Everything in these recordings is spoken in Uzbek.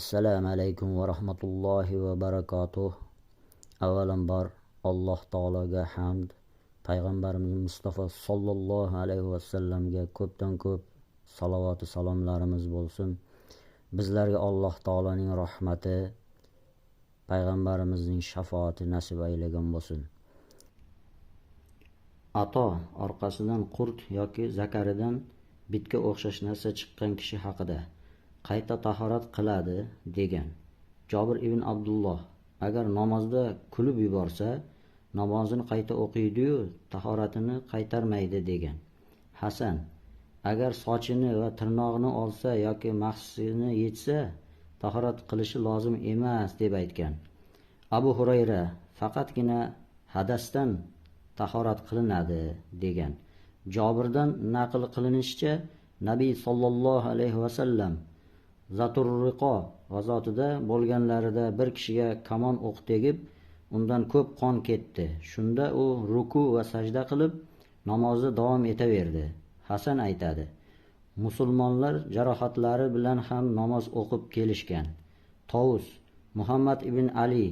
Assalomu alaykum va rahmatullohi va barakatuh. Avvalambor Alloh taologa hamd, payg'ambarimiz Mustafa sollallohu alayhi vasallamga ko'pdan ko'p salovati salomlarimiz bo'lsin. Bizlarga Alloh taoloning rahmati, payg'ambarimizning shafoati nasib aylagan bo'lsin. Ato orqasidan qurt yoki zakaridan bitga o'xshash narsa chiqqan kishi haqida qayta tahorat qiladi degan. Jobir ibn Abdulloh agar namozda kulib yuborsa, namozini qayta o'qiydi-yu, tahoratini qaytarmaydi degan. Hasan agar sochini va tirnog'ini olsa yoki mahsini yechsa, tahorat qilishi lozim emas deb aytgan. Abu Hurayra faqatgina hadasdan tahorat qilinadi degan. Jobirdan naql qilinishicha, Nabiy sollallohu alayhi vasallam Zaturriqo g'azotida bo'lganlarida bir kishiga kamon o'q tegib, undan ko'p qon ketdi. Shunda u ruku va sajda qilib, namozni davom etaverdi. Hasan aytadi: Musulmonlar jarohatlari bilan ham namoz o'qib kelishgan. Tovus, Muhammad ibn Ali,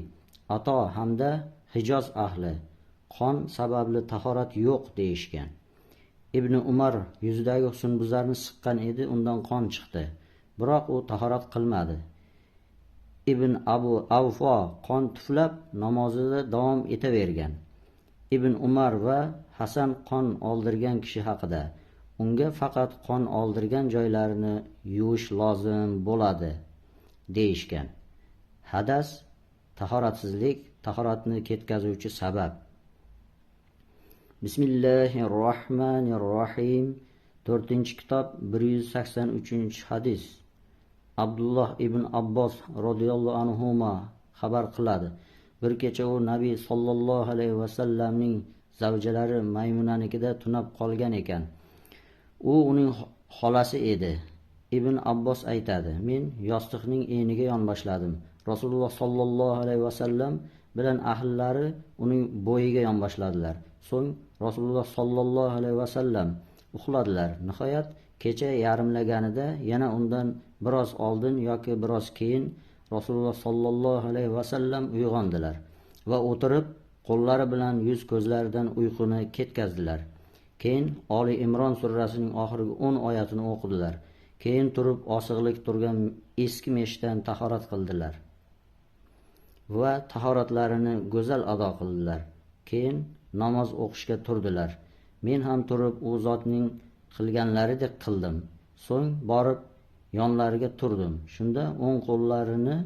Ato hamda Hijoz ahli qon sababli tahorat yo'q deyishgan. Ibn Umar yuzidagi husnbuzarni siqqan edi, undan qon chiqdi. Biroq u tahorat qilmadi. Ibn Abu Avfo qon tuflab namozida davom etavergan. Ibn Umar va Hasan qon oldirgan kishi haqida unga faqat qon oldirgan joylarini yuvish lozim bo'ladi deyishgan. Hadas tahoratsizlik, tahoratni ketkazuvchi sabab. Bismillahirrohmanirrohim. 4-kitob 183-hadis. Abdulloh ibn Abbos roziyallohu anhuma xabar qiladi. Bir kecha u Nabiy sollallohu alayhi vasallamning zavjalari Maymunanikida tunab qolgan ekan. U uning xolasi edi. Ibn Abbos aytadi: Men yostiqning eniga yonboshladim. Rasululloh sollallohu alayhi vasallam bilan ahllari uning bo'yiga yonboshladilar. So'ng Rasululloh sollallohu alayhi vasallam uxladilar. Nihoyat kecha yarimlaganida yana undan biroz oldin yoki biroz keyin Rasululloh sollallohu alayhi vasallam uyg'ondilar va o'tirib qo'llari bilan yuz ko'zlaridan uyquni ketkazdilar. Keyin Oli Imron surasining oxirgi 10 oyatini o'qidilar. Keyin turib osig'liq turgan eski meshdan tahorat qildilar va tahoratlarini go'zal ado qildilar. Keyin namoz o'qishga turdilar. Men ham turib u zotning qilganlaridek qildim. So'ng borib yonlariga turdim. Shunda o'ng qo'llarini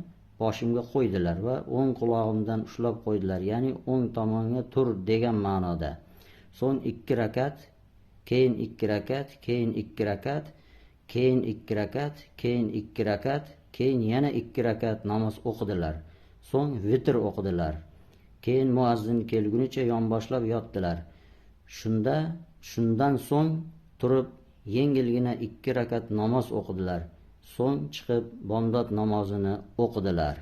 boshimga qo'ydilar va o'ng qulog'imdan ushlab qo'ydilar, ya'ni o'ng tomonga tur degan ma'noda. So'ng 2 rakat, keyin 2 rakat, keyin 2 rakat, keyin 2 rakat, keyin 2 rakat, keyin yana 2 rakat namoz o'qidilar. So'ng vitr o'qidilar. Keyin muazzin kelgunicha yonboshlab yotdilar. Shundan so'ng turib yengilgina 2 rakat namoz o'qidilar. So'ng chiqib bomdod namozini o'qidilar.